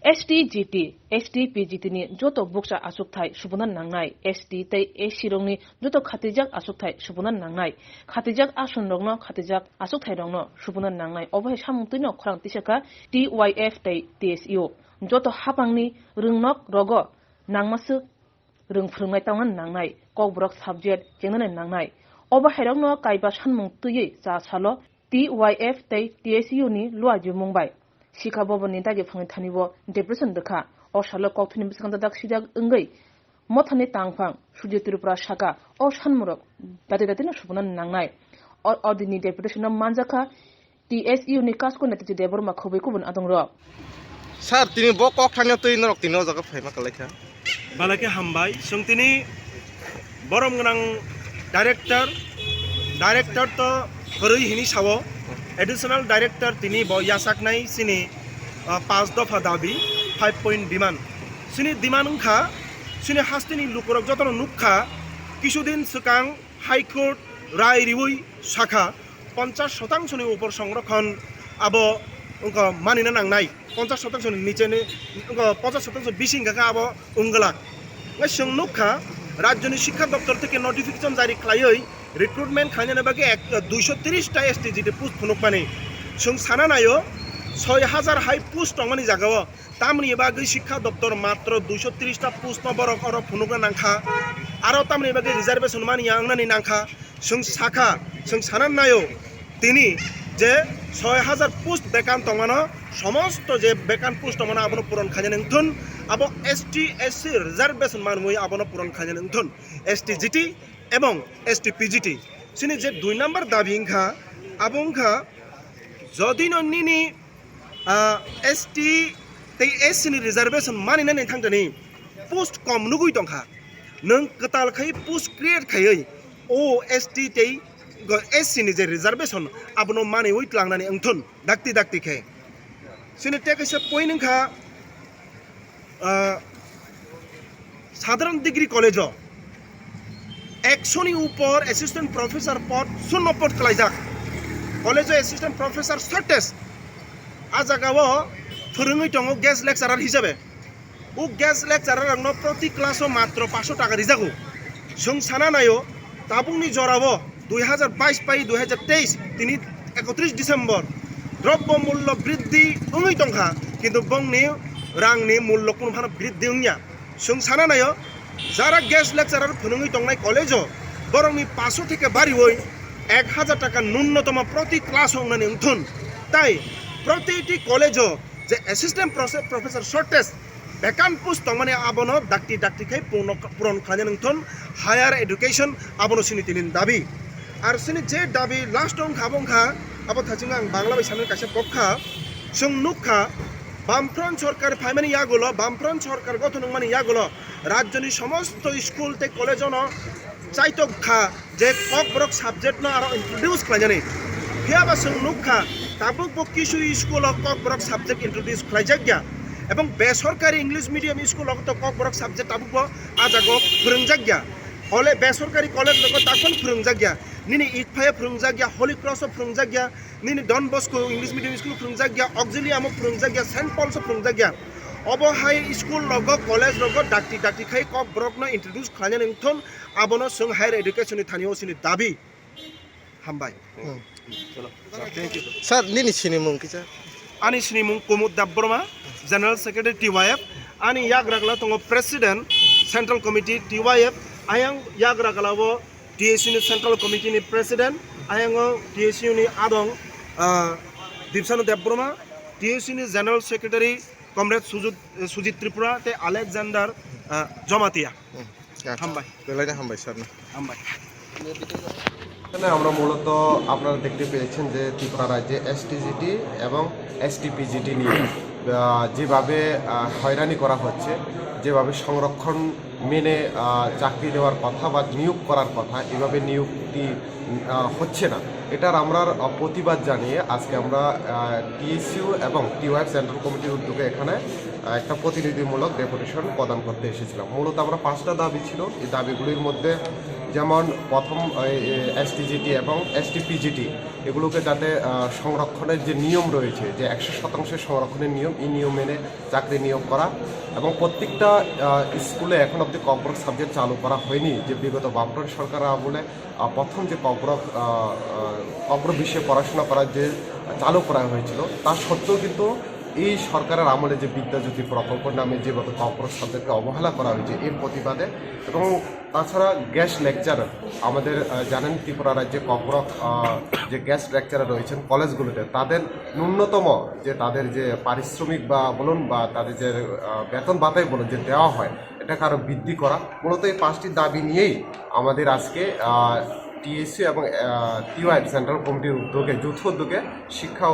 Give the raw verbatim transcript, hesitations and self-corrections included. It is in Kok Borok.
S T G T, S T P G T ni joto bukcha achukthai subuna nangnai, S T tei S C rokni joto khatijak achukthai subuna nangnai, khatijak asunrokno khatijak achukthairokno subuna nangnai, obo hai samung twino khorang tisakha T Y F tei T S U. Joto hapangni rwngnok rogo nangmaswk rwng phwrwngnai tongna nangnai, kokborok subject chengnani nangnai. Obo hairokno kaiba sanmung twiwi cha salo T Y F tei T S U ni luajimung bai Sikha Bhavan ni dagi phangni thani bo deputation rwkha. O salo kokthani bwskango dak sijak wngwi mothani tangphang Sujit Tripura saka o sanmungrok dati dati no subuna nangnai. O, o dini deputation no manjakha T S U ni Kasko Netaji Debbarma khobwi kubun adongrok. Sir, tini bo kok thangya twi norok tini o jaga phaima kwlaikha. Balake hambai, chwng tini borom gwnang director, director to kwrwi hini sao, additional director tini bo yachaknai chini, ah, pas dopha dabi, five point demand. Chini demand wngkha, chini hasteni lukurok jotono nukha, kisudin swkang High Court rai riwi sakha, ponchash shotangshoni upor songrokhon abo wngkha manina nangnai, ponchash shotangshoni nicheni wngkha, ponchash shotangshoni bising hwnkha khe abo wngwlak. Ngai chwng nukha, rajyoni Shikkha Doptor theke notification jari khlaiwi recruitment khlainani bagwi ek, duisho tris ta S T G T post phunukmani. Chwng sana naio, soi hajar hai post tongmani jagao tamni bagwi Shikkha Doptor matro duisho tris ta post no borok oro phunukna nangkha. Aro tamni bagwi reservation mani ya wngnani nangkha. Chwng sakha, chwng sana naio, tini je soi hajar post vacant tongmano, somosto je vacant post tongmano abono puron khainani wngthun, abo S T, S C reservation manwi abono puron khainani wngthun, S T G T ebong S T P G T. Chini je dui number dabi wngkha, abo wngkha, jodino nini ah, S T tei S C ni reservation maninani thangtani post kom nugui tongkha. Nwng kwtal khai post create khaiwi o S T tei go S C ni je reservation abono maniwi tlangnani wngthun dakti dakti khe. Chini tei kaisa point wngkha, ah, Sadharan Degree College o ekshoni upor assistant professor pod shunno pod kwlaijak. College o assistant professor shortage. A jagao phwrwngwi tongo guest lecturer hisabe. O guest lecturer rokno proti class o matro paanch sho taka rijago. Chwng sana naio, tabukni jorao dui hajar bais bai dui hajar teis tini ekotris December drobbo mullo briddhi wngwi tongkha, kintu bongni rangni mullo kunu phano briddhi wngya. Chwng sana naio, jara guest lecturer phunugwi tongnai college o borokni paanch sho theke bariwi ek hajar taka nunnotomo proti class o wngnani wngthun. Tai protiti college o je assistant profe-, professor shortage, vacant post tongmani abono dakti dakti khai puno-, puron khlainani wngthun higher education, abono chini tini dabi. Ar chini je dabi last wngkha, abo wngkha, abo thaching ang Bangla bai sanwi kaisa pokha, chwng nukha, Bamfront sorkar phaimani yagulo, Bamfront sorkar gothon wngmani yagulo, rajyoni somosto school tei college-ono chaitok kha je Kokborok subject no aro introduce khlainani. Phiya ba chwng nukha, tabuk bo kisu school o Kokborok subject introduce khlaijakya. Ebong besorkari English medium school o to Kokborok subject tabuk bo a jaga o phwrwngjakya. Hole besorkari college rogo takhon phwrwngjakya. Nini Itphai o phwrwngjakya, Holy Cross o phwrwngjakya, nini Don Bosco English medium school o phwrwngjakya, Auxilium o phwrwngjakya, Saint Paul's o phwrwngjakya. Obo hai school rogo, college rogo dakti dakti khai Kokborok no introduce khlainani wngthun, abono chwng higher education ni thani o chini dabi. Hambai. Hmm. Chalo. Thank you. Sir, nini sinimung kisa? Ani sinimung Kumud Debbarma, General Secretary T Y F. Ani yagra gala tongo President, Central Committee T Y F. Ayang yagra gala bo T S U ni Central Committee ni President. Ayango T S U ni adong, ah, Dipsanu Debbarma, T S U ni General Secretary Comrade Sujit, Sujit Tripura tei Alexander, ah, Jamatia. Hmm. Acha. Hambai. Belai no hambai, sir no. Hambai. এখানে আমরা মূলত আপনারা দেখতে পেয়েছেন যে ত্রিপুরা রাজ্যে এসটিজিটি এবং এসটিপিজিটি নিয়ে, আহ, যেভাবে, আহ, হয়রানি করা হচ্ছে, যেভাবে সংরক্ষণ মেনে, আহ, চাকরি দেওয়ার কথা বা নিয়োগ করার কথা, এভাবে নিয়োগটি, আহ, হচ্ছে না। এটার আমরা, আহ, প্রতিবাদ জানিয়ে আজকে আমরা, আহ, টিএসইউ এবং টিওয়াইএফ সেন্ট্রাল কমিটির উদ্যোগে এখানে, আহ, একটা প্রতিনিধিমূলক ডেপুটেশন প্রদান করতে এসেছিলাম। মূলত আমরা পাঁচটা দাবি ছিল। এই দাবিগুলির মধ্যে যেমন প্রথম, এই, এই, এসটিজিটি এবং এসটিপিজিটি, এগুলোকে যাতে আহ, সংরক্ষণের যে নিয়ম রয়েছে, যে একশো শতাংশ সংরক্ষণের নিয়ম, এই নিয়ম মেনে চাকরি নিয়োগ করা এবং প্রত্যেকটা আহ, স্কুলে এখন অবধি ককবরক সাবজেক্ট চালু করা হয়নি, যে বিগত বামফ্রন্ট সরকারের আমলে আহ, প্রথম যে ককবরক আহ, আহ, ককবরক বিষয়ে পড়াশোনা করার যে চালু করা হয়েছিল, তা সত্ত্বেও কিন্তু এই সরকারের আমলে যে বিদ্যাজ্যোতি প্রকল্প নামে যেভাবে ককবরক সাবজেক্টকে অবহেলা করা হয়েছে, এর প্রতিবাদে। এবং তাছাড়া গেস্ট লেকচারার, আমাদের আহ, জানেন ত্রিপুরা রাজ্যে ককবরক আহ, যে গেস্ট লেকচারার রয়েছেন কলেজগুলোতে, তাদের ন্যূনতম যে তাদের যে পারিশ্রমিক বা বলুন বা তাদের যে আহ, বেতন ভাতাই বলুন যে দেওয়া হয়, এটাকে আরও বৃদ্ধি করা। মূলত এই পাঁচটি দাবি নিয়েই আমাদের আজকে টিএসসি এবং টিওয়াই সেন্ট্রাল কমিটির উদ্যোগে, যৌথ উদ্যোগে শিক্ষা